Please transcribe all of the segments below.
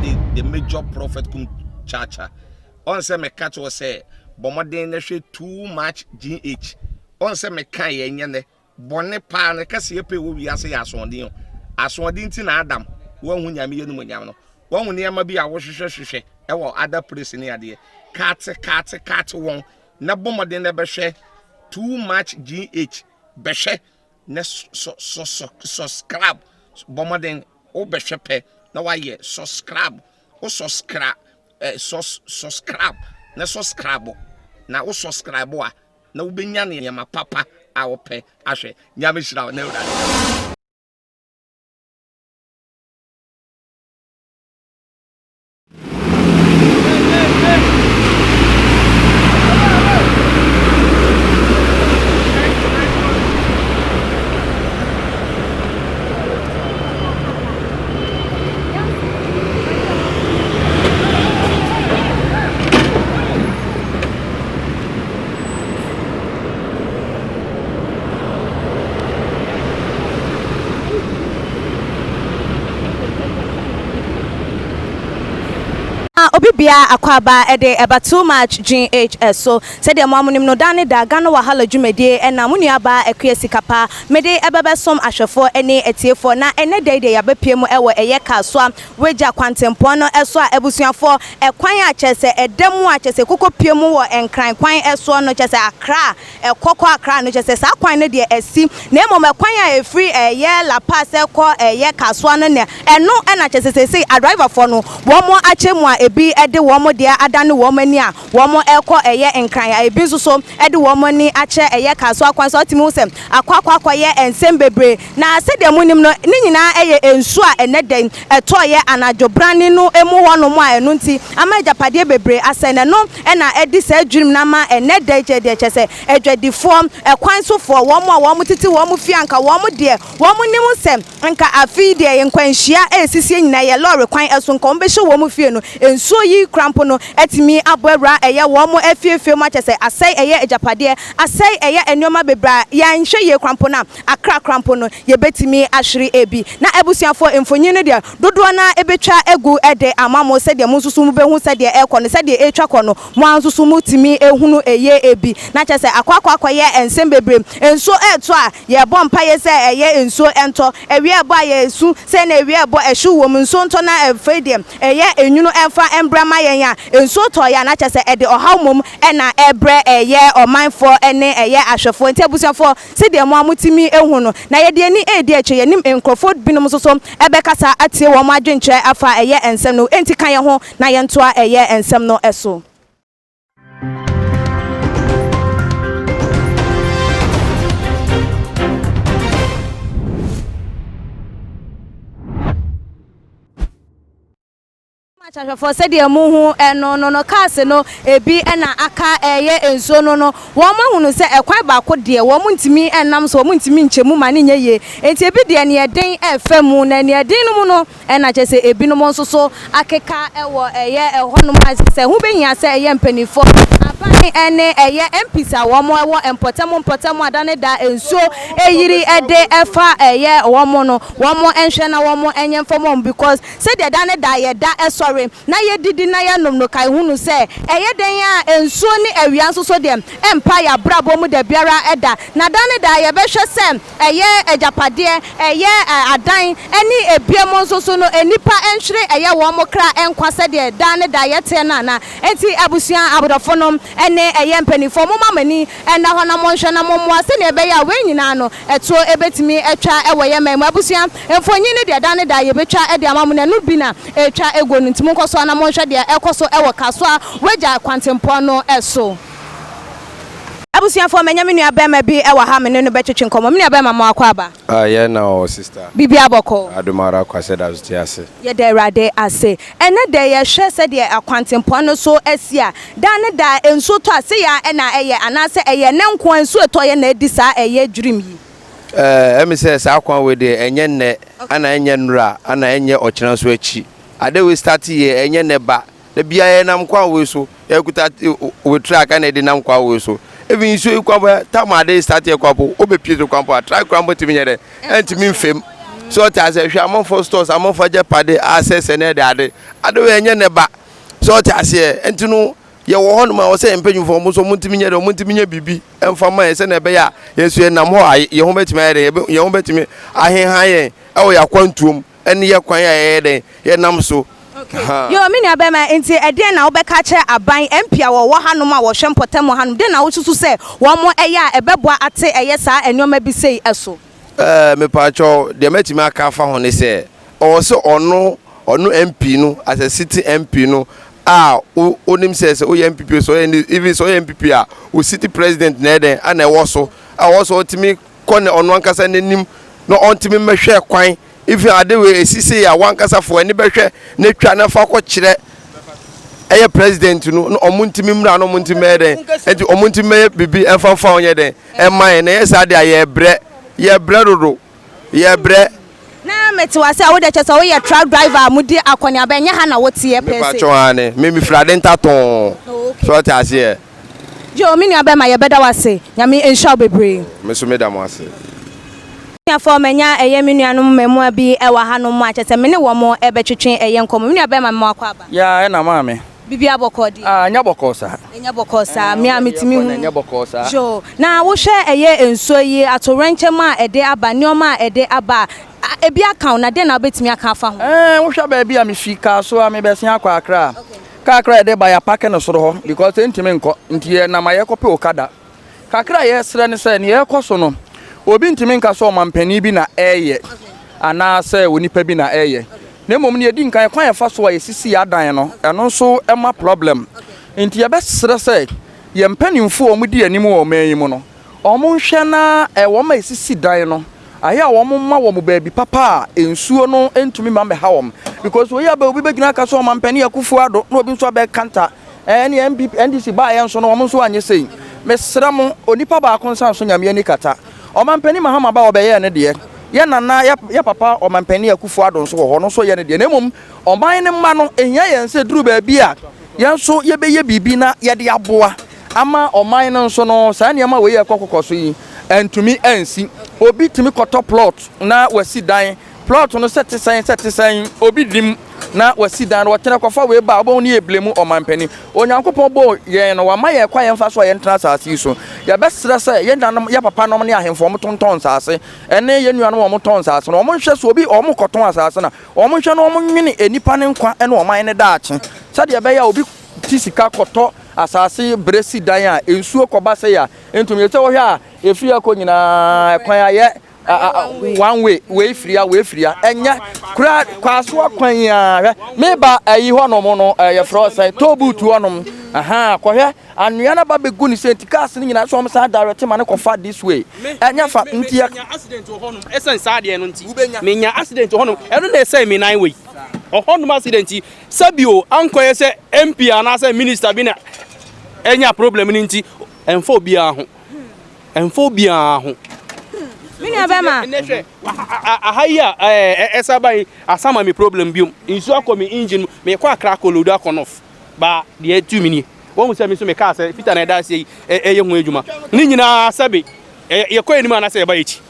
de the major prophet kum chacha. Ɔn sɛ meka kyerɛ sɛ bɔ mmɔden na hwɛ too much GH. Ɔn sɛ meka yɛ nyɛ nɛ bɔne paa no kɛseɛ pɛ wɔ wiase yɛ asoɔden o. Asoɔden nti na Adam wanhu Nyame yɛ nomonyam no. Wahu nneɛma bi a wohwehwɛ hwehwɛ ɛwɔ other place ne adeɛ. Kate kate kate wɔn na bɔ mmɔden na bɛhwɛ too much GH bɛhwɛ na subscribe bɔ mmɔden wobɛhwɛ pɛ na wayɛ subscribe wo subscribe eh, sus, subscribe na subscribe na wo subscribe a na wobɛnya nneɛma papa a wopɛ ahwɛ. Nyame hyira wo na Awurade. Na obi biara akwaaba de ɛba too much GH so. Sɛdeɛ mo ara monim no, daa ne daa Ghana Wahala dwumadie na mo nuabaa Akua Sikapa mede ɛbɛbɛsom ahwɛfoɔ ne atiefoɔ. Na ɛnnɛ da yi deɛ yɛabɛpue mu wɔ ɛyɛ Kasoa Wagya kwantempɔn no so a abusuafoɔ ɛkwan a kyerɛ sɛ ɛda mu a kyerɛ sɛ koko pue mu wɔ Nkran kwan soɔ no kyerɛ sɛ Accra ɛkɔ kɔ Accra no kyerɛ sɛ saa kwan no deɛ asi na mmom ɛkwan a ɛfiri ɛyɛ La Paz kɔ ɛyɛ Kasoa no nɛ ɛno na kyerɛ sɛ seesei adriverfoɔ no wɔn akyɛ mu a ebi de wɔn deɛ adane wɔn ani a wɔn rekɔ ɛyɛ Nkran a ebi nso so de wɔn ani akyerɛ ɛyɛ Kasoa kwan so a wotumi hu sɛ akɔ akɔ akɔyɛ nsɛm bebree na sɛdeɛ monim no ne nyinaa yɛ nsuo a ɛnɛ da yi ɛtɔeɛ anadwo brane no mu hɔnom a ɛno nti ama agyapadeɛ bebree asɛe na ɛno na ɛde saa dwirim no ama ɛnɛ da yi kyɛ deɛ kyɛ sɛ adwadifoɔ, ɛkwan sofoɔ, wɔn a wɔn tete wɔn fie anka wɔn deɛ wɔn nim sɛ nka afe yi deɛ nkwanhyia a ɛresisie nyinaa yɛ lɔre kwan so nka wɔn bɛhyɛ wɔn fie no nsuo yi kora mpo no atumi abɔ awura ɛyɛ wɔn afiefie mu akyɛ sɛ asɛe ɛyɛ agyapadeɛ asɛe ɛyɛ nneɛma bebree a yɛanhwɛ yie kora mpo no a akra kora mpo no yɛbɛtumi ahwere ebi. Na abusuafoɔ mfonyin no deɛ dodoɔ no ara bɛtwa agu de ama mo sɛdeɛ mo nso so mobɛhu sɛdeɛ ɛrekɔ no, sɛdeɛ ɛretwa kɔ no, mo ara nso so motumi hunu ɛyɛ ebi. Na kyerɛ sɛ akɔ akɔ akɔyɛ nsɛm bebree. Nsuo retɔ a, yɛrebɔ mpaeɛ sɛ ɛyɛ nsuo ntɔ. Awia rebɔ a, yɛresu sɛ na awia rebɔ, ɛhyew wɔ mu, nsuo ntɔ na afei deɛ ɛyɛ nwunu mfa mbra ma yɛn a, nsuo tɔeɛ a na kyerɛ sɛ ɛde ɔhaw mmom na ɛrebrɛ ɛyɛ ɔmanfoɔ ne ɛyɛ ahwɛfoɔ. Nti abusuafoɔ, Sɛdeɛ mo ara motumi hu no, na yɛde ani redi akyire, yɛne nkurɔfoɔ binom nso so bɛkasa atie wɔn adwenkyerɛ afa ɛyɛ nsɛm no ho. Enti ka yɛn ho na yɛntoa ɛyɛ nsɛm no so. Ahwɛfoɔ sɛdeɛ mo hu no no no cars no ebi na aka ɛyɛ nsuo no no wɔn ahunu sɛ ɛkwan baako deɛ wɔn ntumi nam so wɔn ntumi nkyɛ mu ma ne nyɛ yie nti ebi deɛ neɛ den ɛfɛ mu na neɛ den no mu no ɛna kyɛ sɛ ebinom nso so akeka ɛwɔ ɛyɛ ɛhɔ nom a sɛ ho bɛhia sɛ ɛyɛ mpanimfoɔ aban ɛne ɛyɛ MPs a wɔn ɛwɔ mpɔtam mpɔtam a da ne da nsuo ɛyiri ɛde ɛfa ɛyɛ wɔn no wɔn nhwɛ na wɔn nyɛ mfa wɔn because Sɛdeɛ da ne da yɛda sɔre na yɛdidi na yɛnom no, kae hunu sɛ, ɛyɛ dɛn ara a, nsuo ne awia nso so deɛ, ɛmpa yɛn abrabɔ mu da biara da. Na da ne da yɛbɛhwɛ sɛ ɛyɛ agyapadeɛ, ɛyɛ adan, ne ebiem nso so no, nnipa nhwere ɛyɛ wɔn kra nkwa sɛdeɛ daa ne daa yɛteɛ no anaa. Enti abusua, adɔfonom ne ɛyɛ mpanimfoɔ, momma mo ani nna hɔ na monhwɛ na mommoa sɛdeɛ ɛbɛyɛ a wei nyinaa no, Ɛtoɔ ɛbɛtumi atwa wɔ yɛn man mu. Abusua, mfonyin no deɛ da ne da yɛbɛtwa de ama mo na ɛno bi na ɛretwa aguo no nti monkɔ so ara na monhwɛ deɛ ɛrekɔ so wɔ Kasoa Wagya kwantempɔn no so. Abusuafoɔ, manya me nua bɛɛma bi wɔ ha me ne no bɛtwetwe nkɔmmɔ. Me nua bɛɛma mo akɔ aba? Ah yɛn na o sister. Biribiara bɔkɔɔ? Adom ara kwa sɛ da so te ase. Yɛda Awurade ase. Ɛnnɛ da yi, yɛhwɛ sɛdeɛ akwantempɔn no so asi a, daa ne daa nsuo tɔ a, sei ara na ɛyɛ, anaasɛ ɛyɛ ɛnnɛ nko ara nsuo ɛtɔeɛ na adi saa ɛyɛ dwirim yi? Ɛɛ, ɛme sɛ saa kwan wei deɛ ɛnyɛ nnɛ, ɛna ɛnyɛ nnora, ɛna ɛnyɛ ɔkyena nso akyi. Ade wei start yɛ, ɛnyɛ nnɛ ba. Da biara yɛnam kwan wei so, yɛkuta we truck ɛna yɛde nam kwan wei so. Even nsuo yi kwan po, tam ade start yɛ kwan po, wobɛpie so kwan po a, truck kwan po ntumi nyɛ dɛ, ɛntumi mfam. So ɔte aseɛ hwɛ amanfoɔ stores amanfoɔ agyapade asɛsɛ ne ɛde ade ade wei ɛnyɛ ne ba. So ɔte aseɛ nti no yɛwɔ hɔnom a ɔsɛ yɛn mpanyinfoɔ wɔn nso wɔn ntumi nyɛ dɛ wɔn ntumi nyɛ biribi mfa ma yɛn sɛnea ɛbɛyɛ a yɛn nso yɛnam hɔ a yɛn ho bɛtumi ayɛ dɛ yɛn ho bɛtumi aheha yɛn ɛwɔ yɛn akwantuom ɛne yɛ kwan a yɛyɛ dɛn yɛnam so. Okay. Yo, me nua bɛma, nti ɛdeɛn na wobɛka akyerɛ aban MP a wɔwɔ hanom a wɔhwɛ mpɔtam wɔ hanom, deɛn na wosusu sɛ wɔn ɛyɛ a ɛbɛboa ate ɛyɛ saa nneɛma bi sei ɛso? Ɛɛ, mepaakyɛw, deɛ mɛtumi aka afa ho ne sɛ, ɔwɔ sɛ ɔno, ɔno MP no, as a sitting MP no, a wo, wonim sɛ sɛ woyɛ NPP o, sɛ woyɛ NDC, even sɛ woyɛ NPP a, wo city president na ɛyɛ dɛn, ana ɛwɔ so, a ɔwɔ sɛ ɔtumi kɔ ne ɔno ankasa n'anim na ɔntumi mmɛhwɛ kwan, even ade wei esi sei a, wankasa fo ani bɛhwɛ na twa na fa kɔkyerɛ ɛyɛ president no, na ɔmo ntumi mmra na ɔmo ntumi mmɛyɛ dɛn, nti ɔmo ntumi mmɛyɛ biribi ɛmfa mfa ɔnyɛ dɛn. Ɛmma yɛn na ɛyɛ saa deɛ a yɛbrɛ yɛbrɛ dodo yɛbrɛ. Na mete wase a wode kyɛ sɛ woyɛ truck driver a mudi akɔneaba ɛnyɛ ha na woteɛ pɛɛ se. Mepakyɛw aane me mefiri Adenta tɔnn so ɔte aseɛ. Yoo me nua bɛma yɛbɛda wo ase Nyame nhyira wo bebree. Me nso meda mo ase. Abusuafoɔ manya ɛyɛ me nuanom mmaamua bi wɔ ha nom a kyerɛ sɛ me ne wɔn bɛtwetwe ɛyɛ nkɔmmɔ. Me nua bɛrima mema wo akwaaba. Yaa ɛna maame. Biribiara bɔkɔɔ deɛ. Ah ɛnyɛ bɔkɔɔ saa. Ɛnyɛ bɔkɔɔ saa, me a metumi hu. Ɛnyɛ bɔkɔɔ saa. Yoo, na wohwɛ ɛyɛ nsuo yi, atowrɛnkyɛm a ɛde aba, nneɛma a ɛde aba a, ebi aka wo, na dɛn na wobɛtumi aka afa ho? Ɛɛ, wohwɛ baabi a mefi Kasoa, mebɛsen akɔ Accra a, kaa koraa a yɛde ba yɛapake no soro hɔ because ɛntumi nkɔ, nti yɛnam a yɛkɔpɛ okada. Kakra a yɛsrɛ ne sɛ, nea ɛrekɔ so no, obi ntumi nka sɛ ɔmampanin bi na ɛreyɛ anaasɛ onipa bi na ɛreyɛ. Na mmom nea edi nkan, kwan a yɛfa so a yɛsisi yɛn adan no, ɛno nso ma problem. Nti yɛbɛsrɛ sɛ yɛn mpanimfoɔ a wɔdi anim wɔ ɔman yi mu no, wɔnhwɛ na wɔn a ɛsisi dan no, ayɛ a wɔmma wɔn baabi papa a nsuo no ntumi mma mmɛha wɔn. Because wei aba obi bɛgyina aka sɛ ɔmampanin Akufo Addo na obi nso abɛkanta ɛne NPP, NDC baeɛ nso no wɔn nso anyɛ sei. Mesrɛ mo, onipa baako nsa nso Nyame ani kata. Ɔmampanin Mahama ba ɔbɛyɛɛ ne deɛ. Yɛ nana, yɛ yɛ papa Ɔmampanin Akufo Addo nso wɔ hɔ, ɔno nso yɛ ne deɛ. Na mmom ɔman no mma no, ɛhia yɛn sɛ ɛduru baabi a yɛn nso yɛbɛyɛ biribi na yɛde aboa ama ɔman no nso no, saa nneɛma wei a ɛkɔ kɔkɔ so yi antumi ansi. Obi tumi kɔtɔ plot na wasi dan. Plot no sɛ te sɛn sɛ te sɛn obi nim na wasi dan no ɔkyena kɔfa wei ba a wobɛhu no yɛ blame ɔmanpanin. Onyankopɔn bɔɔ yɛn no wama yɛn kwan yɛmfa so a yɛntena asase yi so. Yɛbɛsrɛ sɛ yɛn nanom yɛ papa nom ne ahemfo a wɔtontɔn nsase ɛne yɛn nuanom a wɔtɔn nsase no wɔn nhwɛ so obi wɔn kɔtɔn asase no a wɔn nhwɛ na wɔn nwene nnipa ne nkwa ne ɔman ne daakye sɛdeɛ ɛbɛyɛ a obi ti sika kɔtɔ asase brɛ si dan a nsuo kɔba sɛ a ntumi sɛ wɔhwɛ a ɛfiri akɔ nyinaa ɛkwan ayɛ one way wei firi a wei firi a ɛnyɛ kura kwasoa kwan yi ara hwɛ meba ayi hɔnom no ɛyɛ frɛ sɛ toll booth hɔnom ahan kɔhwɛ anwea no ba bɛgu ne sɛ nti cars no nyinaa sɛ wɔn san direct ma no kɔfa this way ɛnyɛ fa nti yɛ. Menya accident wɔ hɔnom ɛsɛn saa adeɛ no nti menya accident wɔ hɔnom ɛno na ɛsɛn me nan wei ɔhɔnom accident yi sɛbio ankɔyɛ sɛ MP anaasɛ minister bi na ɛnya problem no nti ɛmfa obiara ho. Ɛmfa obiara ho. Me nua bɛma. Ɛnɛ hwɛ, aha yi a ɛsa ba yi, asa ma me problem biom. Nsuo akɔ me engine mu. Mekɔ Accra akɔ load akɔ North. Ba deɛ ɛtu me nie. Wɔn sɛ me nso me kaa sɛ fita na ɛda aseɛ yi ɛyɛ ho adwuma. Ne nyinaa sɛbe yɛkɔ anim anaasɛ yɛba akyi.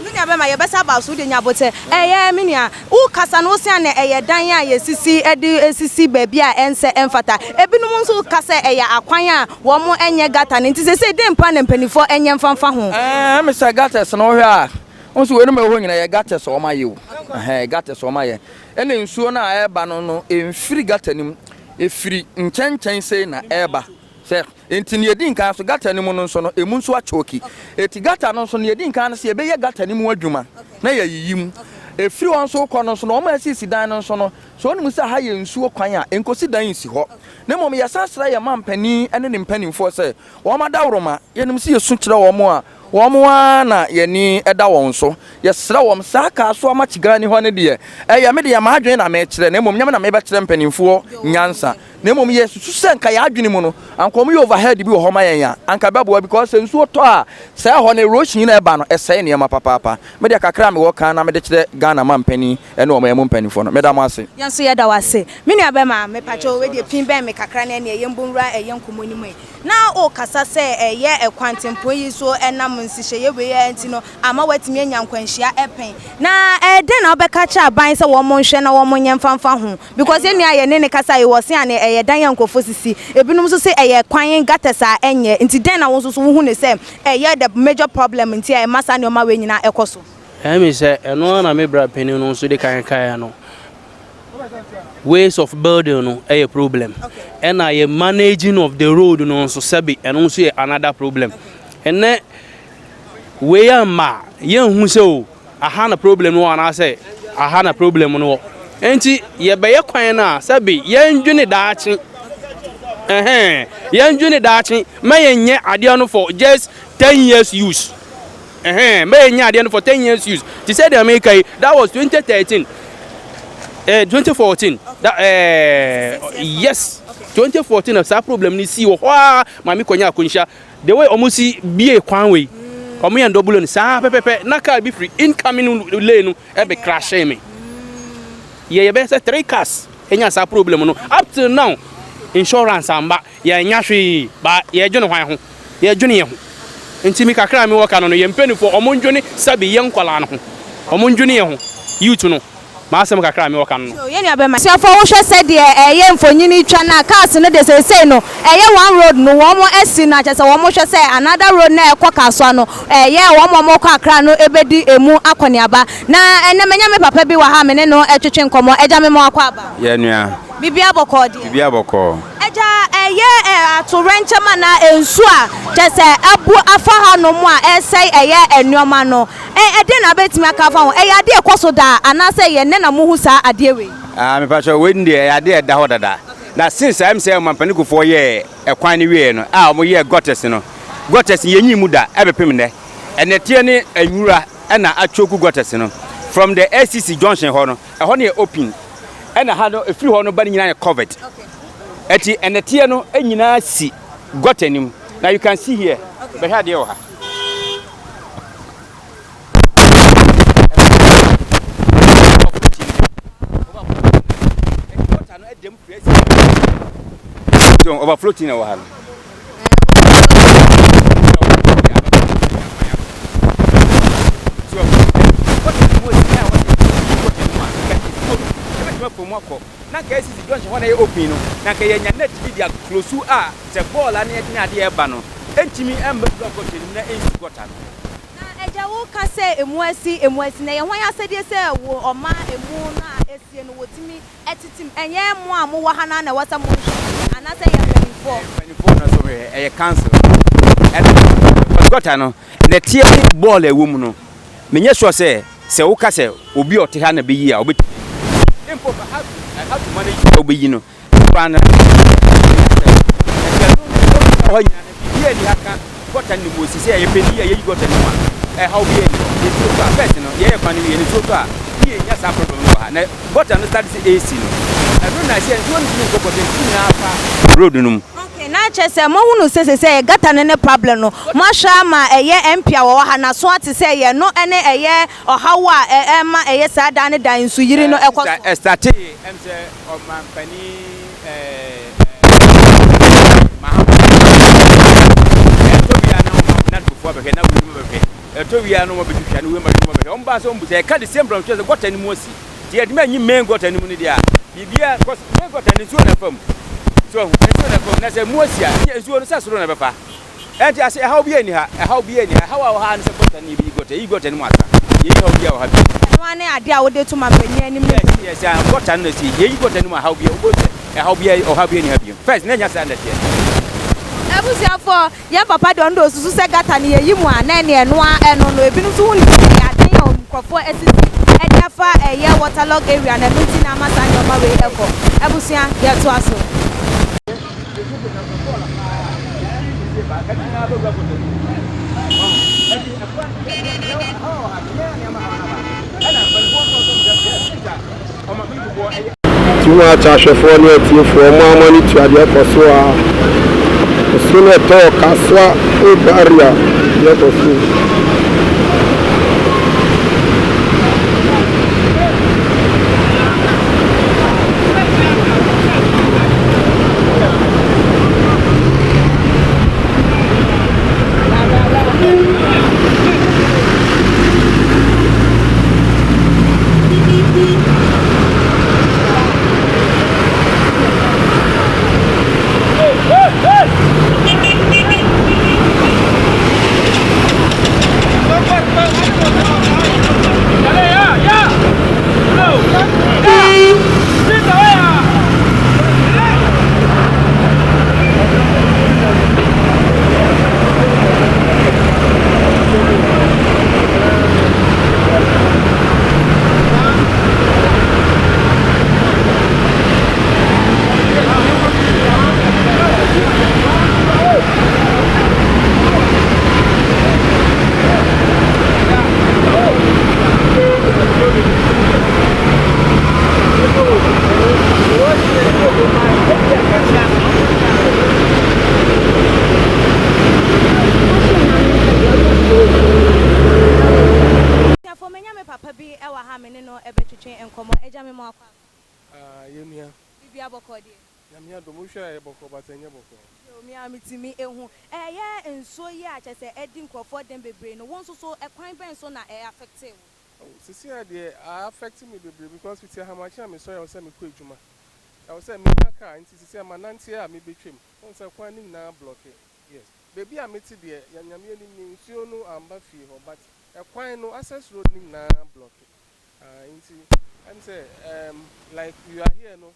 Me nua bɛma yɛbɛsa aba so wode nya abotɛ. Ɛyɛ me nua wo kasa no wosia na ɛyɛ dan a yɛsisi de sisi baabi a ɛnsɛ ɛmfata. Ebinom nso ka sɛ ɛyɛ akwan a wɔn nyɛ gutter no nti sesei den paa na mpaninfoɔ nyɛ mfa mfa ho. Ɛɛ me sɛ gutters no wohwɛ a wohu sɛ weinom a ɛwɔ hɔ nyinaa yɛ gutters a wɔn ayɛ o ɛhɛn gutters a wɔn ayɛ ɛna nsuo no a ɛreba no no ɛmfiri gutter no mu ɛfiri nkyɛnkyɛn sei na ɛreba. Sɛ, enti nea edi nkan nso, gata no mu no nso no, emu nso akyooki. Enti gata no nso, nea edi nkan ne sɛ yɛbɛyɛ gata no mu adwuma na yɛayiyi mu. Efiri hɔ nso rekɔ no nso no, wɔn a asisi dan no nso no, sɛ wonim sɛ ha yɛ nsuo kwan a, nkosi dan nsi hɔ. Na mmom yɛsan srɛ yɛn mampanin ne ne mpanimfoɔ sɛ wɔn adaworoma, yɛnim sɛ yɛsu kyerɛ wɔn a, wɔn ara na yɛn ani da wɔn so. Yɛsrɛ wɔn, saa Kasoa Makyigani hɔ no deɛ, ɛyɛ me deɛ m'adwene na mekyerɛ, na mmom nyɛ me na mebɛkyerɛ mpanimfoɔ nyansa. Na mmom yɛsusu sɛ nka yɛn adwene mu no, anka wɔyɛ overhead bi wɔ hɔ ma yɛn a, anka ɛbɛboa because sɛ nsuo tɔ a, saa ɛhɔ no erosion a ɛba no, ɛsɛe nneɛma papaapa. Me deɛ kakra a mewɔ ka na mede kyerɛ Ghana mampanin ne ɔman mu mpanimfoɔ no, meda mo ase. Yɛn nso yɛda wo ase. Me nua bɛma, mepakyɛw wei deɛ pin bɛn me kakra na ɛneɛ yɛn bɔ nwura ɛyɛ nkɔmmɔ no mu ɛ. Na wokasa sɛ ɛyɛ kwantempɔn yi so ɛnam nhyehyɛeɛ wei ara nti no ama woatumi anya nkwanhyia pɛn. Na dɛn na wobɛka akyerɛ aban sɛ wɔn nhwɛ na wɔn nyɛ mfa mfa ho? Because yɛn nua a yɛne no kasa yi wɔ se ane ɛyɛ dan a nkurɔfoɔ sisi, ebinom nso se ɛyɛ kwan gutters a ɛnyɛ. Nti dɛn na wo nso so wohu no sɛ ɛyɛ the major problem nti a ɛma saa nneɛma wei nyinaa ɛkɔ so? Ɛyɛ me sɛ ɛno ara na me bra panin no nso de kan kaeɛ no. Ways of building no yɛ problem. Ɛna yɛ managing of the road no nso sɛbe ɛno nso yɛ another problem. Ɛnɛ wei amma a yɛnhu sɛ o aha na problem no wɔ anaasɛ aha na problem no wɔ. Enti yɛbɛyɛ kwan no a sɛbe yɛndwene daakye. Ɛhɛn, yɛndwene daakye ma yɛnyɛ adeɛ no for just 10 years use. Ɛhɛn, mɛ yɛnyɛ adeɛ no for 10 years use. Te sɛ deɛ meka yi, that was 2013, eh, 2014. That, eh, yes, 2014 na saa problem no sii wɔ hɔ ara ma me kɔnya akwanhyia. The way wɔn si bie kwan wei, wɔn yɛ double lane saa pɛpɛpɛ, na car bi firi incoming lane no ɛbɛ crashe me. Yɛ yɛbɛyɛ sɛ three cars enya saa problem no up till now insurance amba. Yɛnnya hwee, but yɛdwene hwan ho? Yɛdwene yɛn ho. Nti me kakra a mewɔ ka no no, yɛn mpaninfoɔ, wɔn ndwene sɛbe yɛn nkwadaa no ho. Wɔn ndwene yɛn ho, youth no. M'asɛm kakra a mewɔ ka no no. Yoo, yɛn nua bɛma. Abusuafoɔ wohwɛ sɛdeɛ ɛyɛ mfonini twa no a cars no deɛ seesei no ɛyɛ one road no wɔn asi no a kyerɛ sɛ wɔn hwɛ sɛ another road no a ɛkɔ Kasoa no ɛyɛ wɔn a wɔkɔ Accra no ɛbɛdi ɛmu akɔneaba na ɛnɛ manya me papa bi wɔ ha a me ne no ɛtwetwe nkɔmmɔ agya me ma wakɔ aba. Yɛn nua. Biribiara bɔkɔɔ deɛ. Biribiara bɔkɔɔ. Agya, ɛyɛ atowrɛnkyɛm anaa nsu a kyerɛ sɛ abu afa hanom a ɛresɛe ɛyɛ nneɛma no, ɛdeɛn na wobɛtumi aka afa ho? Ɛyɛ adeɛ a ɛkɔ so daa anaasɛ ɛyɛ nnɛ na mohu saa adeɛ wei? Ah, mepakyɛw, wei deɛ ɛyɛ adeɛ a ɛda hɔ dada. Na since a ɛm sɛ Ɔmampanin Kufuor yɛɛ ɛkwan no wieɛ no, a wɔyɛɛ gutters no, gutters no yɛnyii mu da ɛbɛpem nnɛ. Ɛnɛteɛ ne nwura na achoke gutters no. From the SCC junction hɔ no, ɛhɔ no yɛ open. Ɛna ha no, ɛfiri hɔ no ba no nyinaa yɛ covered. Ɛti ɛnɛteɛ no nyinaa si gutter no mu. Now you can see here, bɛhwɛ adeɛ wɔ ha. Overfloating na wɔ ha no. Na nka esisi junction hɔ na ɛyɛ open no na nka yɛnya net bi de aklosu a sɛ bɔɔl a ne yɛde ne adeɛ ɛba no ɛntumi ɛmma wura gɔta no mu na ɛnsi gɔta no. Na agya wo ka sɛ emu asi emu asi na ɛyɛ hwan asɛdeɛ sɛ wo ɔma emu no a asie no wɔtumi ɛtete mu ɛnyɛ mo a mo wɔ ha no ara na ɛwɔ sɛ mo hwɛ anaasɛ ɛyɛ mpaninfoɔ. Ɛyɛ mpaninfoɔ na ɛsɛ wɔhwɛ ɛyɛ council ɛna because gɔta no nɛteɛ ne bɔɔl a ɛwɔ mu no Menyɛ sure sɛ sɛ woka sɛ obi a ɔte ha na bɛyi a ɔbɛtumi ayi. Mpo how to how to manage sɛ wobɛyi no koraa no ɛnyɛ asɛm. Ɛti ɛno no ɛwɔ hɔ nyinaa no biribiara nni ha ka gɔta no mu osi sɛ yɛpɛ ni a yɛyi gɔta no mu a ɛhaw biara nni hɔ. Nsuo tɔ a first no yɛyɛ kwan no wie no nsuo tɔ a ne yɛnya saa problem no wɔ ha na gɔta no start sɛ ɛresi no ɛno na ɛsɛ nsuo no ntumi nkɔ gɔta nti ne nyinaa fa road no mu. Okay, na kyerɛ sɛ moahunu sɛ seesei ɛyɛ gutter no ne problem no, moahwɛ ama ɛyɛ MP a wɔwɔ ha no aso ate sɛ ɛyɛ ɛno ne ɛyɛ ɔhaw a ɛma ɛyɛ saa daa ne daa nsuyiri no ɛkɔ so. Ɛstartee ɛm sɛ ɔmanpanin Mahama ɛtɔ wia na wɔn nadfofoɔ abɛhwɛ na wei mu abɛhwɛ ɛtɔ wia na wɔn abɛtwitwa na wei mu abɛhwɛ wɔn baa sɛ wɔn bu sɛ ɛka the same problem kyerɛ sɛ gutter no mu asi. Nti yɛtumi anyi main gutter no mu no deɛ a, biribiara, cause main gutter no nsuo na ɛfa mu. So ahu, nsuo na ɛfa mu. Na sɛ mu asi a, ɛnyɛ nsuo no sɛ soro na ɛbɛfa. Ɛnti ase ɛhaw biara nni ha, ɛhaw biara nni ha. Ɛhaw a ɛwɔ ha ara ne sɛ gutter no yɛbɛyi gutter, yɛyi gutter no mu asa. Yɛnni haw biara wɔ ha bio. Ɛno ara ne adeɛ a wode to mampanyin anim ne Yes, yes, ah, gutter no na ɛsi. Yɛyi gutter no mu a, haw biara, wobɛhu sɛ ɛhaw biara, ɔhaw biara nni ha bio. First, na ɛnyɛ saa na ɛteɛ. Abusuafoɔ, Yɛn papa deɛ ɔno deɛ ɔsusu sɛ gutter no yɛyi mu a na ɛneɛ ɛno ara ɛno no ebinom nso hu no sɛ ɛyɛ adan a nkurɔfoɔ asisi de afa ɛyɛ water log area no ɛno nti na ama saa nneɛma wei ɛkɔ. Abusua yɛtoa so. Too much ahwɛfoɔ ne atiefoɔ mo ara mo ani tua deɛ ɛkɔ so a nsuo no ɛtɔ kasoa old barrier deɛ ɛkɔ so. mema wo akwaaba. Ah yɛn nua. Biribiara bɔkɔɔ deɛ? Nyame adom, wohwɛ a ɛyɛ bɔkɔɔ but ɛnyɛ bɔkɔɔ. Yoo, me ara metumi hu. Ɛyɛ nsuo yi a kyerɛ sɛ ɛdi nkurɔfoɔ dɛm bebree no, wo nso so ɛkwan bɛn so na ɛ affectee wo? Oh, seesei ara deɛ a affect me bebree because fiti ahamakye a mesɔre a ɛwɔ sɛ mekɔ adwuma, ɛwɔ sɛ menya car nti seesei ara manante a mebɛtwam, wohu sɛ kwan no nyinaa blocke, yes. Baabi a mete deɛ, Nyame anim ni, nsuo no amba fie hɔ but ɛkwan no, access road no nyinaa blocke. Ah nti ɛm sɛ ɛɛm like you are here no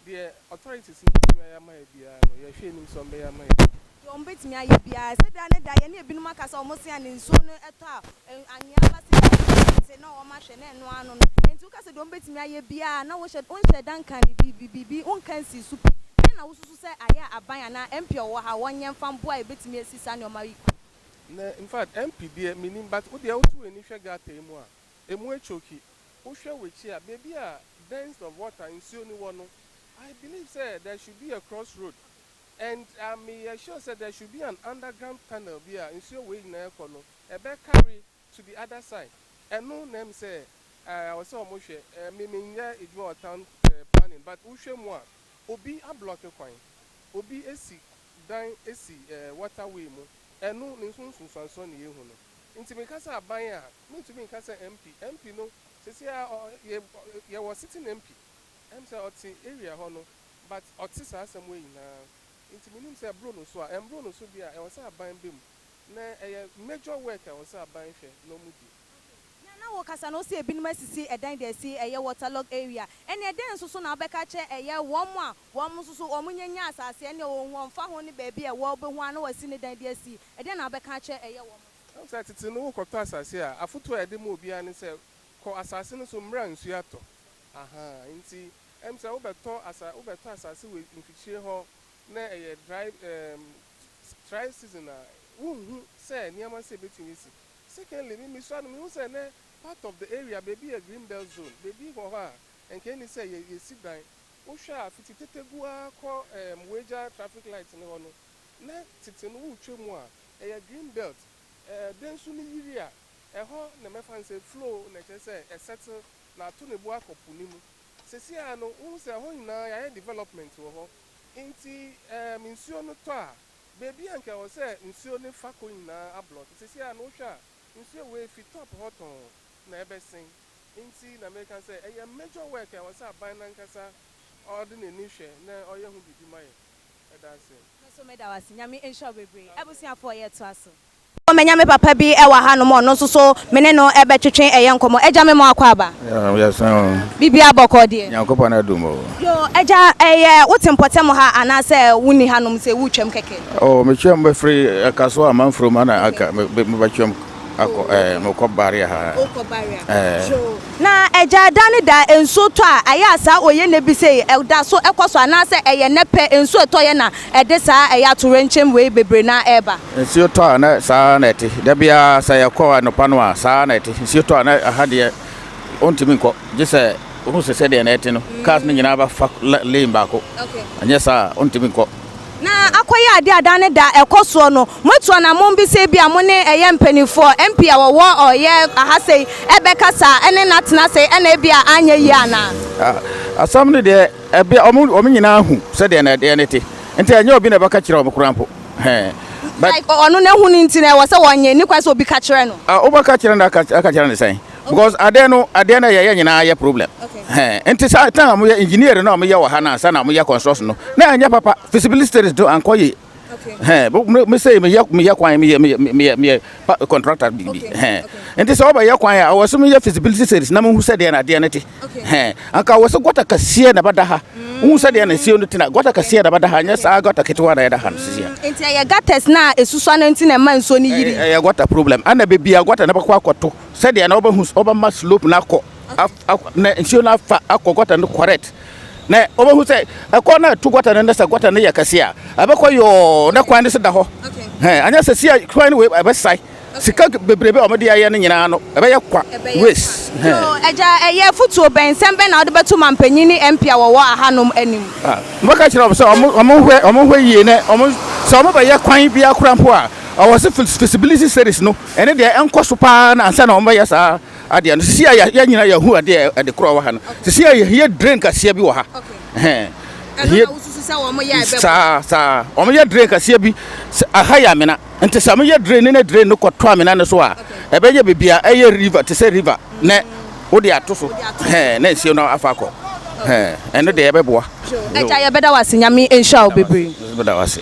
deɛ authorities no bɛtumi ayɛ ama yɛ biara no yɛhwɛ anim sɛ wɔn bɛyɛ ama yɛ. Deɛ wɔn bɛtumi ayɛ biara sɛ da ne da yɛne ebinom aka sɛ wɔn se a ne nsuo no tɔ a anwea ba se wɔn te na wɔn ahwɛ na ɛno ano no nti woka sɛ deɛ wɔn bɛtumi ayɛ biara na wohyɛ wonhyɛ da nka ne biribi biribi wonka nsii so pi dɛn na wosusu sɛ ayɛ a aban anaa MP a ɔwɔ ha wɔnyɛ mfa mboa a ɛbɛtumi asi saa nneɛma yi kwan. Na infact MP deɛ mennim but wodeɛ woto w'ani hwɛ gutter yi mu a Emu atwoki. Wohwɛ w'akyi a, baabi a dense of water, nsuo no wɔ no, I believe sɛ there should be a cross road and meyɛ sure sɛ there should be an underground tunnel bi a nsuo wei nyinaa ɛkɔ no, ɛbɛ carry to the other side. Ɛno na ɛm sɛ ɛwɔ sɛ wɔn hwɛ. Me menyɛ adwuma wɔ town planning but wohwɛ mu a, obi ablocke kwan, obi asi dan asi water way mu, ɛno ne nso nsunsuansoɔ na yɛhu no. Nti meka sɛ aban a, mentumi nka sɛ MP. MP no, seesei ara ɔ, yɛ, yɛwɔ sitting MP. Ɛm sɛ ɔte area hɔ no, but ɔte saa asɛm wei nyinaa. Nti menim sɛ ɛboro no so a, ɛmboro no so deɛ a, ɛwɔ sɛ aban ba mu. Na ɛyɛ major work a ɛwɔ sɛ aban hwɛ na wɔdi. Nea na wokasa no, wose ebinom asisi ɛdan de asi ɛyɛ waterlog area. Ɛneɛ dɛn nso so na wobɛka akyerɛ ɛyɛ wɔn a wɔn nso so wɔn nya nya asase ɛneɛ wɔn wɔmfa ho ne baabi a ɛwɔ wobɛhu ara na wɔasi ne dan de asi. Ɛdeɛn na wobɛka akyerɛ ɛyɛ wɔn nso? Woahu sɛ tete no wokɔtɔ asase a, afotu a yɛde ma obiara ne sɛ, kɔ asase no so mmerɛ a nsuo atɔ. Ahaa, nti ɛm sɛ wobɛtɔ asa wobɛtɔ asase wɔ mfikyire hɔ na ɛyɛ dry ɛɛm dry season a, wonhu sɛ nneɛma sei bɛtumi asi. Secondly, me mesua no mehu sɛ nnɛ part of the area baabi yɛ green belt zone, baabi wɔ hɔ a nka ɛnni sɛ yɛ yɛsi dan. Wohwɛ a fiti Tetegu ara kɔ ɛɛm Weija traffic light no hɔ no, na tete no woretwa mu a, ɛyɛ green belt. Ɛɛ Densu no yiri a, ɛhɔ na mɛfa no sɛ flow na kyerɛ sɛ ɛsɛtle na ato ne bo akɔ po no mu. Seesei ara no, wohu sɛ ɛhɔ nyinaa yɛayɛ development wɔ hɔ. Nti ɛɛm nsuo no tɔ a, baabi a anka ɛwɔ sɛ nsuo no fa kɔ nyinaa ablɔke. Seesei ara no wohwɛ a, nsuo wei fi top hɔ tɔnn na ɛbɛsen. Nti na meka sɛ ɛyɛ major work a ɛwɔ sɛ aban no ankasa ɔde n'ani hwɛ na ɔyɛ ho biribi ma yɛn. Meda ase. Me nso meda wo ase. Nyame nhyira wo bebree. Abusuafoɔ yɛtoa so. Manya me papa bi wɔ ha nom ɔno nso so me ne no bɛtwetwe ɛyɛ nkɔmmɔ. Agya me mo akwaaba. Yɛsɛn o. Biribiara bɔkɔɔ deɛ. Nyankopɔn adom o. Yoo agya ɛyɛ wote mpɔtam ha anaasɛ wonni ha nom sɛ wotwam kɛkɛ? Oh metwam mefiri Kasoa Amanfrom ana aka mebɛtwam akɔ ɛɛ mekɔ Baria ha. Wokɔ Baria. Ɛɛ. Yoo Na agya da ne da nsuo tɔ a ɛyɛ a saa oye nɛ bi sei ɛda so ɛkɔ so anaasɛ ɛyɛ nɛ pɛ nsuo ɛtɔ yɛ na ɛde saa ɛyɛ atowerɛnkyɛm wei bebree no ara ɛreba? Nsuo tɔ a na saa ara na ɛte. Da biara sɛ yɛkɔ anɔpa no a, saa ara na ɛte. Nsuo tɔ a na ɛha deɛ wontumi nkɔ gye sɛ wohu sɛ sɛdeɛ na ɛte no cars no nyinaa bɛfa lane baako. Anyɛ saa a wontumi nkɔ. Na akɔyɛ adeɛ a da ne da ɛkɔ soɔ no, moatu anammɔn bi sɛ ebia mo ne ɛyɛ mpanimfoɔ, MP a wɔwɔ ɔyɛ aha sei ɛbɛkasa ɛne no atena ase ɛna ebia anyɛ yie anaa? Asɛm no deɛ ɛbia wɔn wɔn nyinaa hu sɛdeɛ na ɛdeɛ no te nti ɛnyɛ obi na ɛbɛka kyerɛ wɔn koraa mpo. Hɛn. But Like ɔno n'ahu no nti no ɛwɔ sɛ wɔnyɛ, nni kwan sɛ obi ka kyerɛ no. Ah, wobɛka kyerɛ no aka aka kyerɛ no sɛn? Because adeɛ no adeɛ no yɛyɛ nyinaa yɛ problem. Hɛn. Nti saa time a wɔyɛ engineer no a wɔyɛ wɔ ha no ansa na wɔyɛ construction no na ɛnyɛ papa feasibility studies no ankɔ yie. Hɛn, me me sei meyɛ meyɛ kwan meyɛ meyɛ meyɛ meyɛ contractor bi bi. Hɛn. Nti sɛ wɔbɛyɛ kwan a ɛwɔ sɛ meyɛ feasibility studies na mehu sɛdeɛ na adeɛ no te. Hɛn, anka wɔ sɛ gɔta kɛseɛ na ɛbɛda ha. Wohu sɛdeɛ na nsuo no te na gɔta kɛseɛ na ɛbɛda ha, nyɛ saa gɔta ketewa na ɛda ha no sisi a. Nti ɛyɛ gutters no a ɛsusua no nti na ɛma nsuo no yiri? Ɛyɛ gɔta problem. Ɛna baabi a gɔta no bɛkɔ akɔto, sɛdeɛ na wobɛhu wobɛma slope no akɔ, na nsuo no afa akɔ gɔta no correct. Na wobɛhu sɛ ɛkɔ na ɛto gɔta no na sɛ gɔta no yɛ kɛseɛ a, ɛbɛkɔ yɔɔ na kwan no so da hɔ. Hɛn, anyɛ sɛ si a kwan no wei ɛbɛsae. Sika bebrebe a wɔde ayɛ no nyinaa no, ɛbɛyɛ kwa, waste. Yo, agya, ɛyɛ afotuo bɛn, nsɛm bɛn na wode bɛto mampanyin ne MP a wɔwɔ ahanom anim? Ah, mɛka kyerɛ wɔn sɛ wɔn wɔn nhwɛ wɔn nhwɛ yie na wɔn sɛ wɔn bɛyɛ kwan biara koraa mpo a, ɛwɔ sɛ feasibility studies no ɛne deɛ ɛnkɔ so paa na ansa na wɔn bɛyɛ saa. adeɛ no. Sisi a yɛ nyinaa yɛhu adeɛ ɛde korɔ wɔ ha no. Sisi a yɛhia drain kɛseɛ bi wɔ ha. Ɛhɛn. Ɛno na wosusu sɛ wɔn yɛ ɛbɛboa? Saa saa. Wɔn yɛ drain kɛseɛ bi. Aha yɛ amena. Nti sɛ wɔn yɛ drain ne na drain no kɔtɔ amena no so a, ɛbɛyɛ baabi a ɛyɛ river te sɛ river na wode ato so. Ɛhɛn na nsuo no afa akɔ. Ɛhɛn ɛno deɛ ɛbɛboa. Agya yɛbɛda wo ase Nyame nhyira wo bebree. Meda wo ase.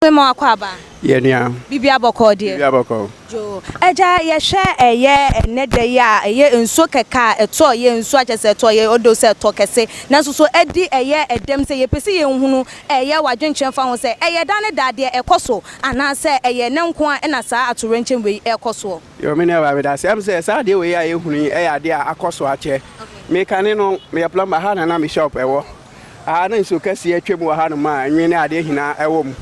Mema wo akwaaba. Yɛ nua. Biribiara bɔkɔɔ deɛ? Biribiara bɔkɔɔ. Yoo. Agya yɛhwɛ ɛyɛ ɛnɛ da yi a ɛyɛ nsuo kɛkɛ a ɛtɔ yɛ nsuo a kyerɛ sɛ ɛtɔ yɛ although sɛ ɛtɔ kɛse nanso so ɛdi ɛyɛ ɛdɛm sɛ yɛpɛ sɛ yɛhunu ɛyɛ w'adwenkyerɛ mfa ho sɛ ɛyɛ da ne da deɛ ɛkɔ so anaa sɛ ɛyɛ ɛnɛ nko ara ɛna saa atowerɛnkyɛm wei ɛrekɔ soɔ. Yoo me nua baa meda ase. Ɛm sɛ saa adeɛ wei a yɛhunu yi ɛyɛ adeɛ a akɔ so akyɛ. Me kane no meyɛ plumber ha na na me shop ɛwɔ. Aha na nsuo kɛseɛ atwam wɔ hanom a nwi ne adeɛ nyinaa ɛwɔ mu.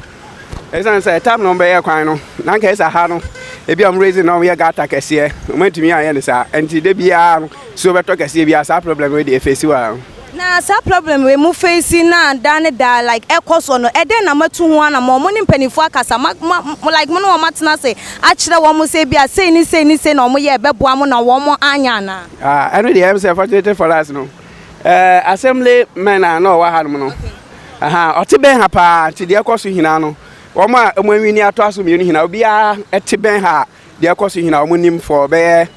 Ɛsiane sɛ tam na wɔbɛyɛ kwan no, na anka ɛsɛ ha no, ebi a wɔn na wɔyɛ gata kɛseɛ, wɔantumi anyɛ no saa. Nti da biara no, nsuo bɛtɔ kɛseɛ biara saa problem wei deɛ ɛfeesi wɔ ha. Na saa problem wei mo feesi na daa ne daa like ɛkɔ soɔ no, ɛdɛn na moatu ho anamɔn? Mo ne mpanimfoɔ akasa, mo mo like mo ne wɔn atena ase akyerɛ wɔn sɛ ebi a sei ne sei ne sei na wɔyɛ ɛbɛboa mo na wɔn anyɛ anaa? Ah, ɛno deɛ ɛm sɛ fortunately for us no, Eh, assembly man a na ɔwɔ hanom no, aha, ɔte bɛn ha paa, nti deɛ ɛkɔ so nyinaa no, wɔn a wɔn anwini atoa so mmienu nyinaa, obiara te bɛn ha a, deɛ ɛkɔ so nyinaa wɔn nim for bɛyɛ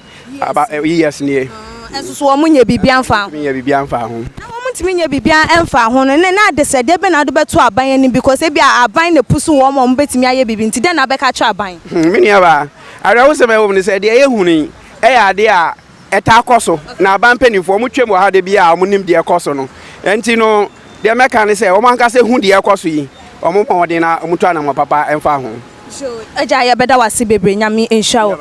aba eh, years nie. Ɛnso so wɔn nyɛ biribi amfa ho. Nyɛ biribi amfa ho. Na wɔn ntumi nyɛ biribi amfa ho no, ne na adesrɛdeɛ bɛn na wode bɛto aban anim because ebi a aban na ɛpusu wɔn ma wɔn bɛtumi ayɛ biribi nti dɛn na wobɛka akyerɛ aban? Hmm, me nuabaa, awerɛhosɛm a ɛwɔ mu ne sɛ deɛ yɛhunu yi yɛ adeɛ a ɛtaa kɔ so, na aban mpanimfoɔ wɔtwam wɔ ha da biara a wɔnim deɛ ɛkɔ so no. Ɛnti no, deɛ mɛka ne sɛ wɔn ankasa hu deɛ ɛkɔ so yi, wɔn mmɔ mmɔden na wɔtu anammɔn papa mfa ho. Agya yɛbɛda wo ase bebree Nyame nhyira wo.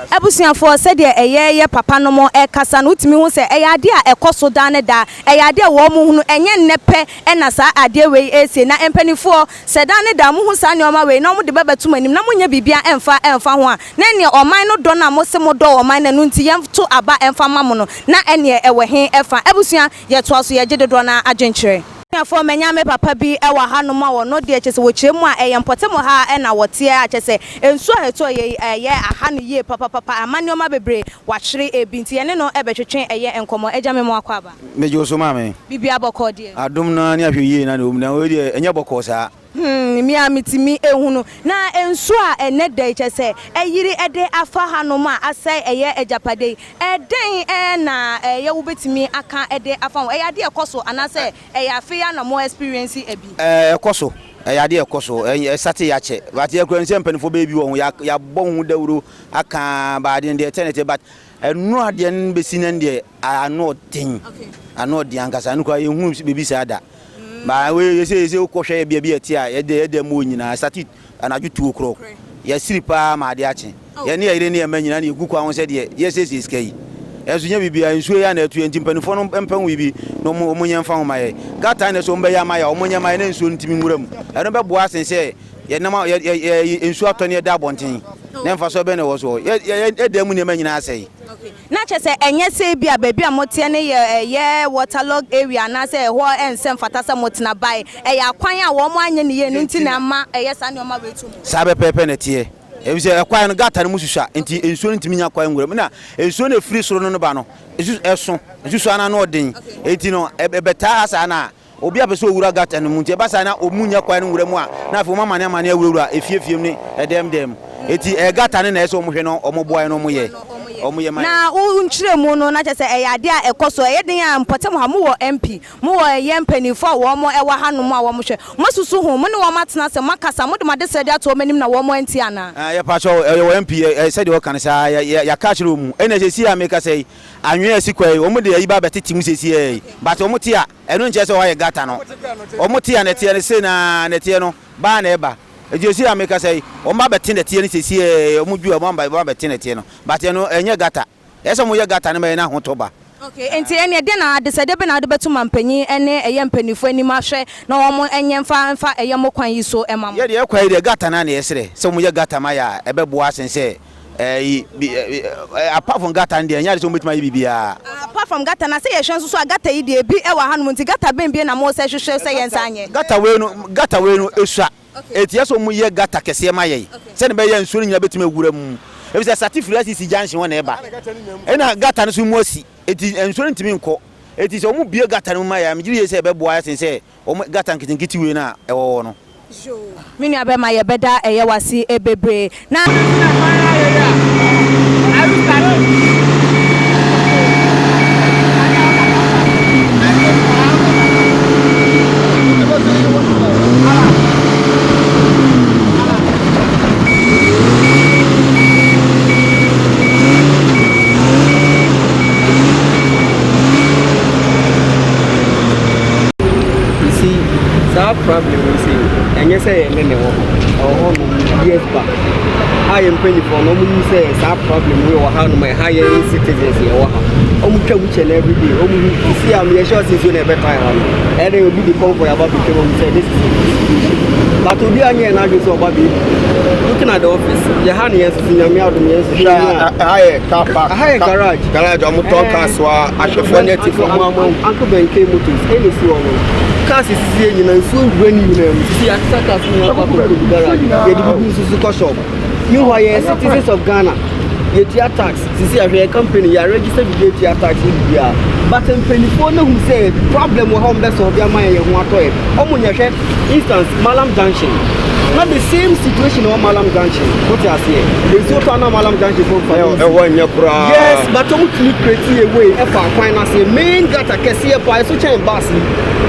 Abusuafoɔ sɛdeɛ ɛyɛ yɛ papa nom ɛkasa no wotumi hu sɛ ɛyɛ adeɛ a ɛkɔ so daa ne daa ɛyɛ adeɛ a wɔn hunu ɛnyɛ nnɛ pɛ na saa adeɛ wei ɛresie na mpaninfoɔ sɛ daa ne daa mohu saa nnoɔma wei na wɔde bɛbɛto mo anim na monyɛ biribiara ɛmfa ɛmfa ho a Na ɛneɛ ɔman no dɔ no a mose modɔ ɔman no ɛno nti yɛnto aba mfa mma mo no, na ɛneɛ ɛwɔ he fa? Abusua, yɛtoa so, yɛgye dodoɔ no ara adwenkyerɛ. Abusuafoɔ, manya me papa bi wɔ hanom a ɔno deɛ kyerɛ sɛ wɔkyerɛ mu a ɛyɛ mpɔtam ha na wɔteɛ a kyerɛ sɛ nsuo a ɛtɔeɛ yi ɛyɛ aha no yie papapapa ama nneɛma bebree wahwere bi nti yɛne no bɛtwetwe ɛyɛ nkɔmmɔ. Agya me mo akwaaba. Megye wo so maame. Biribiara bɔkɔɔ deɛ? Adom no ara ne ahwɛyie no na ɛwɔ mu na wei deɛ ɛnyɛ bɔkɔɔ saa. Hmm, me a metumi ehunu. Na nsu a ɛnnɛ da yi, kyerɛ sɛ, ayiri de afa hanom a asɛe ɛyɛ agyapade yi, ɛdɛn na ɛyɛ wobetumi aka de afa ho? Ɛyɛ ade a ɛkɔ so anaasɛ ɛyɛ afei ara na mo experience bi? Ɛkɔ so, ɛyɛ ade a ɛkɔ so, ɛsate yɛ akyɛ, but yɛkura nim sɛ mpanimfoɔ bɛyɛ bi wɔ ho, yɛabɔ ho dawuro aka, but adeɛ no deɛ ɛtɛ na ɛtɛ, but ɛno adeɛ no bɛsi nnɛ no deɛ, ano ɔden, ano ɔden ankasa, ɛno koraa yɛnhunu biribi saa da. Ba wei yɛsɛ yɛsɛ wokɔhwɛ yɛ baabi a ɛte a yɛde yɛda mu wɔ nyinaa sate anadwo tuo korɔ yɛsiri paa ma adeɛ akye yɛne yɛ yere ne yɛ mma nyinaa ne yɛgu kwan ho sɛ deɛ yɛsiesie sika yi ɛnso nyɛ biribiara nsuo yɛ na ɛto yɛ nti mpanimfoɔ no mpɛ ho biribi na wɔn wɔn nyɛ mfa ho ma yɛ gata na ɛsɛ wɔn bɛyɛ ama yɛ a wɔn nyɛ ma yɛ na nsuo no ntumi nwura mu ɛno bɛboa asen sɛ yɛnam a yɛ yɛ nsuo atɔ ne yɛda abɔnten na mfasoɔ bɛn na ɛwɔ soɔ yɛ yɛ yɛdan mu nneɛma nyinaa asɛe. Na kyerɛ sɛ ɛnyɛ sɛ ebia baabi a moteɛ no yɛ ɛyɛ waterlogged area anaasɛ ɛhɔ ɛnsɛ mfata sɛ motena bae. Ɛyɛ akwan a wɔn anyɛ no yie no nti na ɛma ɛyɛ saa nneɛma wei to mo. Saa pɛpɛɛpɛ na ɛteɛ, efisɛ ɛkwan no, gutter no mu susua, nti nsuo no ntumi nya kwan nwura mu. Na nsuo no a ɛfiri soro no no ba no, ɛso, nsusuaa no ano ɔden, enti no ɛbɛtaa ha saa na Obi a pɛ sɛ owura gutter no mu nti ɛba saa na ɔmu nya kwan no nwura mu a na afei wɔn amane amane awurawura efie fie mu ne ɛdɛm dɛm mu. Eti ɛyɛ gutter no na ɛsɛ sɛ wɔn hwɛ na wɔn boa yɛn na wɔn yɛ wɔn yɛ ma yɛn. Na wo nkyerɛmu no na kyerɛ sɛ ɛyɛ adeɛ a ɛkɔ so. Ɛyɛ den a mpɔtam ha mowɔ MP, mowɔ ɛyɛ mpaninfoɔ a wɔn ɛwɔ ha nom a wɔn hwɛ. Moasusu ho, mo ne wɔn atena ase, moakasa, mode mo adesrɛdeɛ ato wɔn anim na wɔn antie anaa? Yɛ pakyɛw, yɛwɔ MP, sɛdeɛ wɔka no saa, yɛ yɛaka akyerɛ wɔn mu. Ɛna seesei a mekasa yi, Anwea a esi kwa yi, wɔn de ayi ba abɛtete mu seesei yi, but wɔn te a, ɛno nkyerɛ sɛ wɔayɛ gutter no. Wɔn te a nɛteɛ no, sei na nɛteɛ no ba na ɛba. Enti seesei a mekasa yi, wɔn ba abɛte nɛteɛ no seesei yi, wɔn dwu a, wɔn aba abɛte nɛteɛ no, but ɛno ɛnyɛ gutter. Ɛyɛ sɛ wɔyɛ gutter no ma yɛn ahotɔ ba. Okay, enti ɛneɛ deɛn na adesɛdeɛ bɛn na wode bɛto mampanyin ne ɛyɛ mpaninfoɔ anim ahwɛ na wɔn nyɛ mfa mfa ɛyɛ mo kwan yi so ma mo? Yɛ deɛ ɛkwan yi deɛ gutter no ara na yɛsrɛ sɛ wɔyɛ gutter ma yɛ a ɛbɛboa asen sɛ Ɛyi bi ɛ apart from gutter no deɛ ɛnyɛ ade sɛ wɔbɛtumi ayɛ biribiara. Apart from gutter na sɛ yɛhwɛ nso so a gutter yi deɛ ebi wɔ hanom nti gutter bɛn bio na mo sɛ hwehwɛ sɛ yɛn nsa nyɛ? Gutter wei no gutter wei no esua eti ɛsɛ wɔn yɛ gutter kɛseɛ ma yɛn sɛdeɛ ɛbɛyɛ a nsuo no nyinaa bɛtumi awura mu. Efisɛ sate firi Asisi junction hɔ na ɛba. Ɛna gata no nso mu asi. Enti nsuo no ntumi nkɔ. Enti sɛ wɔbue gata no mu ma yɛn a, megye di yie sɛ ɛbɛboa yɛn sen sɛ wɔn gata nketenkete wei no a ɛwɔ hɔ no. Yoo me nua bɛma yɛbɛda ɛyɛ wase bebree na. You see, saa problem yi sei, ɛnyɛ sɛ yɛne ne wɔ hɔ, ɛwɔ hɔ nom years back. A yɛn mpanyinfoɔ no, wɔn nim sɛ saa problem yi wɔ ha nom, ɛha yɛn citizens yɛ wɔ ha. Wɔn twa mu kyɛ no everyday, wɔn hu si a yɛ sure sɛ nsuo na ɛbɛtae ha no. Ɛyɛ dɛ obi de convoy aba bɛtwa mu sɛ this is the situation. But obi anyɛ n'adwene sɛ ɔba bɛbi. Looking at the office, yɛ ha ne yɛn nso nyame adom yɛn nso Hwɛ ɛha yɛ car park. Ɛha yɛ garage. Garage ɔmo tɔn cars wa ahwɛfoɔ ne atifoɔ mo ama. Uncle Ben K Motors ɛna esi hɔ no. Cars esisi yɛ nyinaa nsuo wura ne nyinaa mu. Sisi yɛasesa cars nyinaa kɔ akɔgu gu garage. Yɛde bibi nso so kɔ shop. Meanwhile yɛyɛ citizens of Ghana. Yɛtua tax. Sisi ahwɛ yɛ company yɛ register bibi etua tax ne bibiara. But mpanyinfoɔ no hu sɛ problem wɔ hɔ ɔmo bɛ solve ama yɛn yɛn ho atɔ yɛn. Ɔmo nyɛ hwɛ instance Mallam Junction. Na the same situation wɔ Mallam Junction. Wote aseɛ? Nsuo tɔ a na Mallam Junction fo nfa no Ɛhɔ nyɛ koraa. Yes, but ɔmo tumi create a way ɛfa kwan no ase. Main gutter kɛseɛ paa ɛso kyɛn bus yi.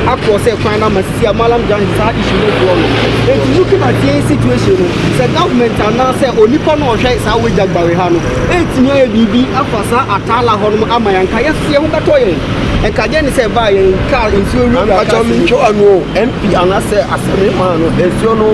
Akorɔ sɛ kwan no ama sisi a Mallam Junction saa issue no boɔ no. Enti looking at yɛn situation no, sɛ government anaasɛ onipa no a ɔhwɛ saa wagya gbare ha no ɛtumi ayɛ biribi afa saa Atala hɔ nom ama yɛn anka yɛso yɛn ho bɛtɔ yɛn. Nka deɛ ne sɛ ɛbaa yɛn car nsuo wurawura Mpakyɛw cars mu. mentwa w'ano o, MP anaasɛ Assemblyman no nsuo no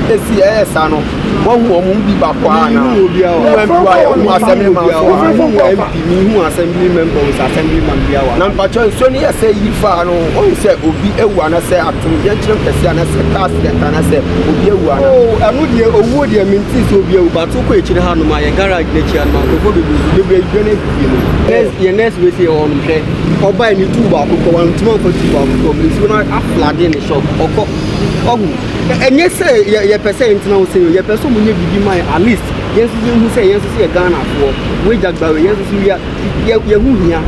esi ɛyɛ saa no wahu wɔn mu bi baako a anaa? Menhu obiara wɔ Wohu MP wɔ ha, wohu Assemblyman nso wɔ ha? Menhu MP, menhu assembly member o sɛ assemblyman biara wɔ ha. Na mpakyɛw nsuo no yɛ sɛ yi faa no wahu sɛ obi awu anaasɛ atomyɛnkyerɛm kɛseɛ anaasɛ car accident anaasɛ obi awu anaa? Oh ɛno deɛ owuo deɛ mentee sɛ obi awu but wokɔ akyire ha nom a yɛ garage no akyi ha nom a nkurɔfoɔ bebree nso bebree adwane afi fie no next yɛ next wei sɛ yɛwɔ hɔ nom hwɛ ɔbae ne tuu baako kɔ wantumi amfa tuu baako kɔ nsuo no aflade ne shop ɔkɔ ɔhu ɛnyɛ sɛ yɛpɛ sɛ yɛntena hɔ sɛ yɛpɛ sɛ ɔmo nyɛ biribi ma yɛn at least yɛn nso yɛhu sɛ yɛn nso so yɛ Ghanafoɔ wei gyagbawe yɛn nso so yɛ yɛ ho hia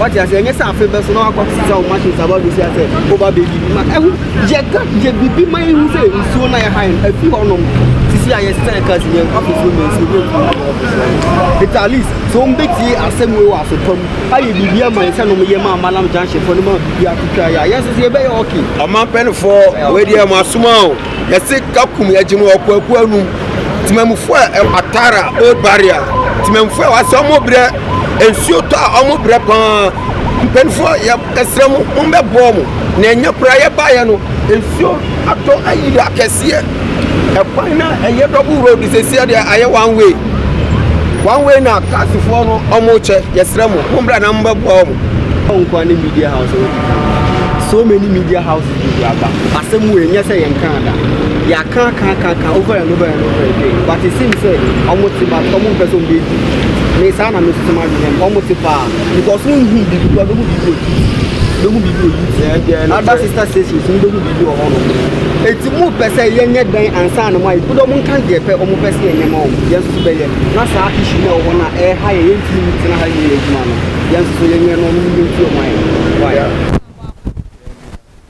wate ase ɛnyɛ sɛ afe bɛ so na wakɔ sisa wo machines aba bɛsi asɛ woba bɛ bibi ma ɛho yɛ ka yɛ bibi ma yɛhu sɛ nsuo na yɛha yɛn afi hɔ nom sisi a yɛsesa yɛ cars yɛn kɔ nsuo ma nsuo bi ntumi wɔ office hɔ but at least sɛ wɔn bɛtie asɛm wei wɔ asopa mu ayɛ biribi ama yɛn sɛ nom yɛ ma Malam Junction fo no ma biribi atwitwa yɛ a yɛn nso so yɛbɛyɛ okay. Ɔman pɛnifoɔ wei deɛ mo asoma o yɛse kakum yɛgye mo ɔkwaku anum Temamufoɔ a ɛwɔ Atara Old Barrier temamufoɔ a wɔasɛ wɔn brɛ nsuo tɔ a wɔn brɛ paa mpanimfoɔ yɛ ɛsrɛ mo mo bɛboa mo na ɛnyɛ koraa yɛbaeɛ no nsuo atɔ ayiri akɛseɛ ɛkwan na ɛyɛ double road sɛsia deɛ ayɛ one way one way na kaasifoɔ no wɔn kyɛ yɛsrɛ mo mo mbra na mo bɛboa wɔn. Nkoa ne media house so many media houses bebree aba asɛm wei nyɛ sɛ yɛn kaa da yɛaka aka aka aka over and over and over again but it seems sɛ ɔmo te but ɔmo mpɛ sɛ ɔmo bɛ di me saa na me soso ma adwene ɔmo te paa because wɔn hu biribi kura bɛhu biribi wɔ tv bɛhu biribi wɔ youtube other sister stations mo bɛhu biribi wɔ hɔ nom eti mo pɛ sɛ yɛnyɛ dan ansa na mo ayɛ kudo ɔmo nka deɛ pɛ ɔmo pɛ sɛ yɛnyɛ ma ɔmo yɛn nso so bɛyɛ na saa issue na ɛwɔ hɔ na ɛha yɛ yɛntumi tena ha yɛ adwuma no yɛn nso so yɛnyɛ no ɔmo yɛn ti ɔmo ayɛ why.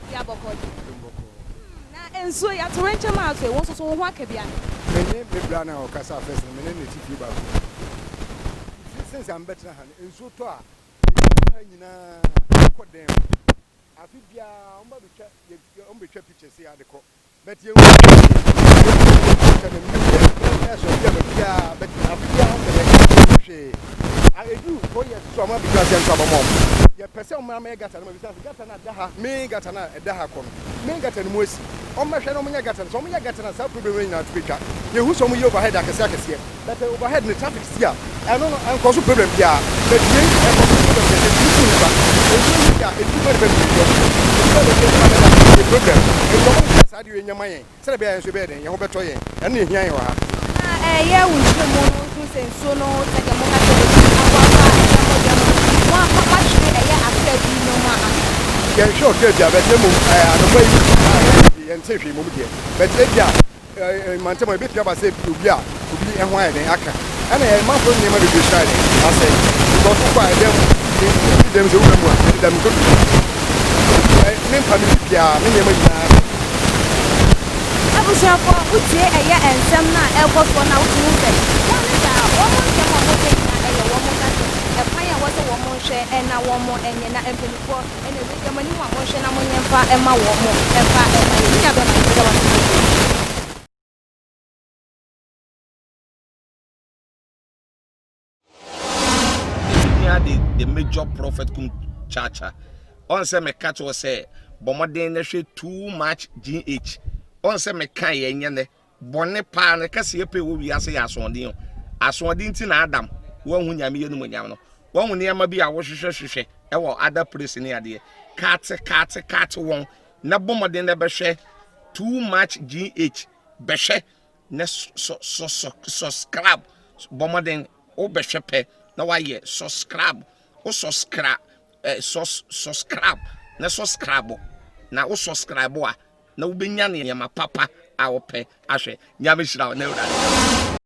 Bia bɔkɔɔ deɛ. Hmm, na nsuo yi atorenkyɛm a ato yi, wo nso so wo ho aka bi anaa? Me ne me bra no a ɔkasaa first no, me ne no te fie baako mu. Nti since a mebɛtena ha no, nsuo tɔ a, ɛtwa ha nyinaa kɔ dan mu. Afe biara wɔba bɛtwa, wɔn bɛtwa pictures yi ade kɔ. But yɛn hu hwee na menim deɛ ɛyɛ sɔ bi a baabiara but afe biara wɔn bɛyɛ yɛn hu hwee. Edu 4 years so a wɔn abɛgyina sɛ nso abɛma wɔn. Yɛpɛ sɛ wɔn amɛyɛ gata no ma bisa sɛ gata no ada ha main gata no a ɛda ha kɔ no main gata no mu asi. Wɔn bɛhwɛ na wɔn nyɛ gata no sɛ wɔn yɛ gata no a saa problem no nyinaa to bɛtwa. Yɛhu sɛ wɔn yɛ overhead akɛseɛ akɛseɛ but overhead no traffic si a ɛno no ɛnkɔ so problem biara but wei ɛkɔ so problem kɛseɛ ɛtumi ku nipa. Nsuo yi a ɛtumi fa nipa bebree dɔm nipa bebree nipa bɛda ɛyɛ problem nti wɔn nhwɛ saa adeɛ wei nyɛ ma yɛn. Sɛdeɛ ɛbɛyɛ a yɛn nso yɛbɛyɛ dɛn? Yɛn ho bɛtɔ yɛn. Ɛno na ɛhia yɛn wɔ ha. Na ɛyɛ wo nkyerɛmu no wohu sɛ nsuo no sɛdeɛ moka sɛ ɛdi aboaboa a ɛyɛ mogya no mo a moahwere ɛyɛ akra bi no mu a. Yɛnhwɛ ɔkra biara but mmom anɔpa yi a yɛn deɛ yɛntee hwee mmom deɛ but ebia mantam a ɛbɛtumi aba sɛ obi a obi ho ayɛ dɛn aka. Ɛna yɛn manfoɔ nneɛma bebree so ayɛ dɛn asɛe because wokɔ a ɛdan mu me me dan mu sɛ wura mu a mede da me nkotodwe ɛ me mpa me bibiara me nneɛma nyinaa asɛe. Abusuafoɔ wotie ɛyɛ nsɛm no a ɛrekɔ soɔ no a wotumi hu sɛ wɔn ne daa wɔn nsɛm a wɔka nyinaa ɛyɛ wɔn ka sɛ ɛkwan a ɛwɔ sɛ wɔn nhwɛ na wɔn nyɛ na mpaninfoɔ ɛna wei deɛ mo anim a monhwɛ na monyɛ mfa mma wɔn mfa mma yɛn. Me nua bɛma meda wo ase bebree. Hia de the major prophet kum chacha. Ɔn sɛ meka kyerɛ sɛ bɔ mmɔden na hwɛ too much GH. Ɔn sɛ meka yɛ nyɛ nɛ bɔne paa no kɛseɛ pɛ wɔ wiase yɛ asoɔden o. Asoɔden nti na Adam wanhu Nyame yɛ nomonyam no. Wahu nneɛma bi a wohwehwɛ hwehwɛ ɛwɔ other place ne adeɛ. Kaate kaate kaate wɔn na bɔ mmɔden na bɛhwɛ too much GH bɛhwɛ na subscribe bɔ mmɔden wobɛhwɛ pɛ na wayɛ subscribe wo subscribe eh, sus, subscribe na subscribe na wo subscribe a na wobɛnya nneɛma papa a wopɛ ahwɛ. Nyame hyira wo na awurade.